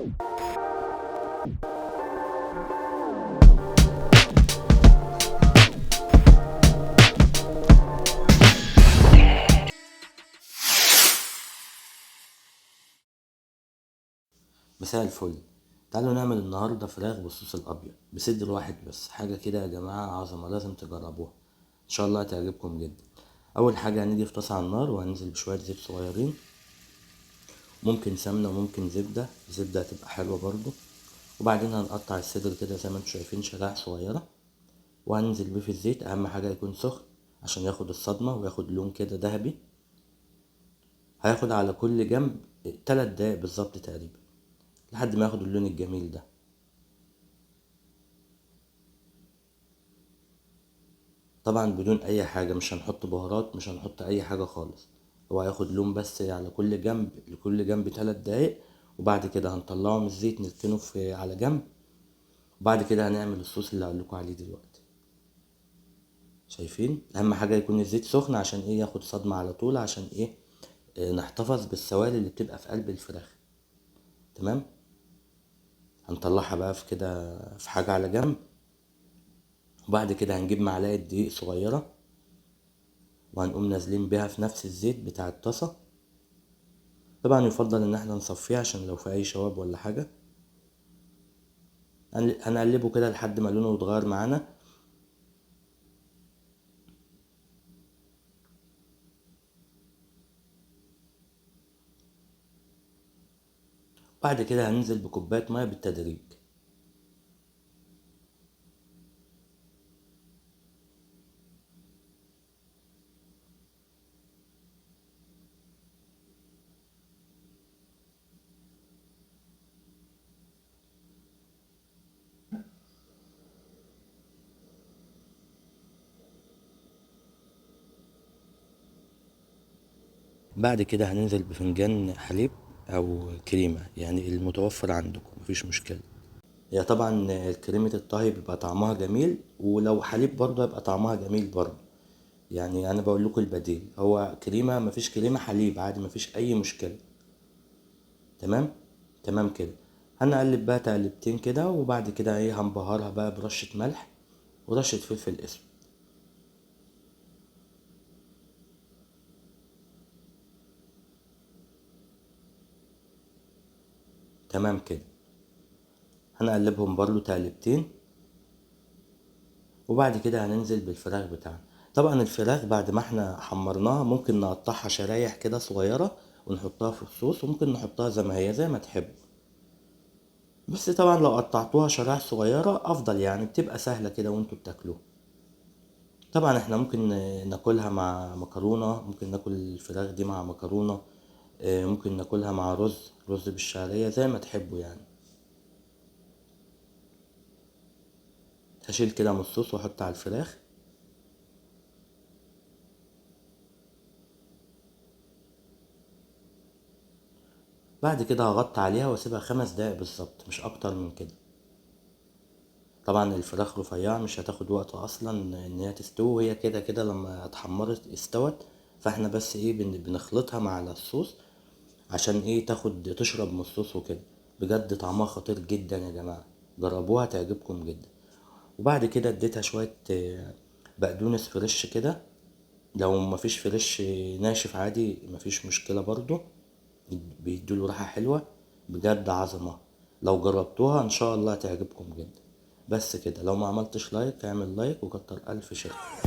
مساء الفل. تعالوا نعمل النهارده فراخ بالصوص الابيض بصدر واحد بس، حاجة كده يا جماعة عظمه، لازم تجربوها ان شاء الله هتعجبكم جدا. اول حاجة هنيجي في طاسه على النار وهننزل بشوية زيت صغيرين، ممكن سمنه وممكن زبدة، زبدة هتبقى حلوة برضو. وبعدين هنقطع الصدر كده زي ما انتم شايفين شرايح صغيرة، وهننزل بيه في الزيت. اهم حاجة يكون سخن عشان ياخد الصدمة وياخد لون كده ذهبي. هياخد على كل جنب 3 دقايق بالظبط تقريبا لحد ما ياخد اللون الجميل ده. طبعا بدون اي حاجة، مش هنحط بهارات، مش هنحط اي حاجة خالص، هو هياخد لون بس على كل جنب، لكل جنب 3 دقايق. وبعد كده هنطلعه من الزيت نركنه في على جنب. وبعد كده هنعمل الصوص اللي هقول لكم عليه دلوقتي. شايفين؟ اهم حاجة يكون الزيت سخن عشان ايه؟ ياخد صدمة على طول، عشان ايه؟ نحتفظ بالسوائل اللي بتبقى في قلب الفراخ. تمام؟ هنطلعها بقى في كده في حاجة على جنب. وبعد كده هنجيب معلقة دقيق صغيرة وهنقوم نازلين بيها في نفس الزيت بتاع الطاسة. طبعا يفضل ان احنا نصفيه عشان لو في اي شواب ولا حاجة. هنقلبه كده لحد ما لونه يتغير معانا. بعد كده هننزل بكوباية مية بالتدريج. بعد كده هننزل بفنجان حليب او كريمة، يعني المتوفر عندكم مفيش مشكلة. هي طبعا كريمة الطهي بيبقى طعمها جميل، ولو حليب برضه هيبقى طعمها جميل برضه. يعني انا بقول لكم البديل هو كريمة، مفيش كريمة حليب عادي، مفيش اي مشكلة. تمام تمام كده. هنقلب بقى تقلبتين كده، وبعد كده ايه؟ هنبهرها بقى برشة ملح ورشة فلفل اسود. تمام كده. هنقلبهم برضو تقلبتين، وبعد كده هننزل بالفراخ بتاعنا. طبعا الفراخ بعد ما احنا حمرناها ممكن نقطعها شرايح كده صغيرة ونحطها في الصوص، وممكن نحطها زي ما هي زي ما تحبوا، بس طبعا لو قطعتوها شرايح صغيرة افضل، يعني بتبقى سهلة كده وانتوا بتاكلوها. طبعا احنا ممكن ناكلها مع مكرونة، ممكن ناكل الفراخ دي مع مكرونة، ممكن ناكلها مع رز بالشعرية زي ما تحبوا. يعني هشيل كده من الصوص واحط على الفراخ. بعد كده هغطي عليها واسيبها 5 دقايق بالظبط، مش اكتر من كده. طبعا الفراخ رفيعة مش هتاخد وقت اصلا ان هي تستوي، وهي كده كده لما اتحمرت استوت، فاحنا بس ايه بنخلطها مع الصوص عشان ايه؟ تشرب من الصوص وكده. بجد طعمها خطير جدا يا جماعة، جربوها تعجبكم جدا. وبعد كده اديتها شوية بقدونس fresh كده، لو مفيش fresh ناشف عادي مفيش مشكلة برضو، بيدوله ريحة حلوة. بجد عظمة، لو جربتوها ان شاء الله تعجبكم جدا. بس كده، لو ما عملتش like اعمل like وكتر الف share.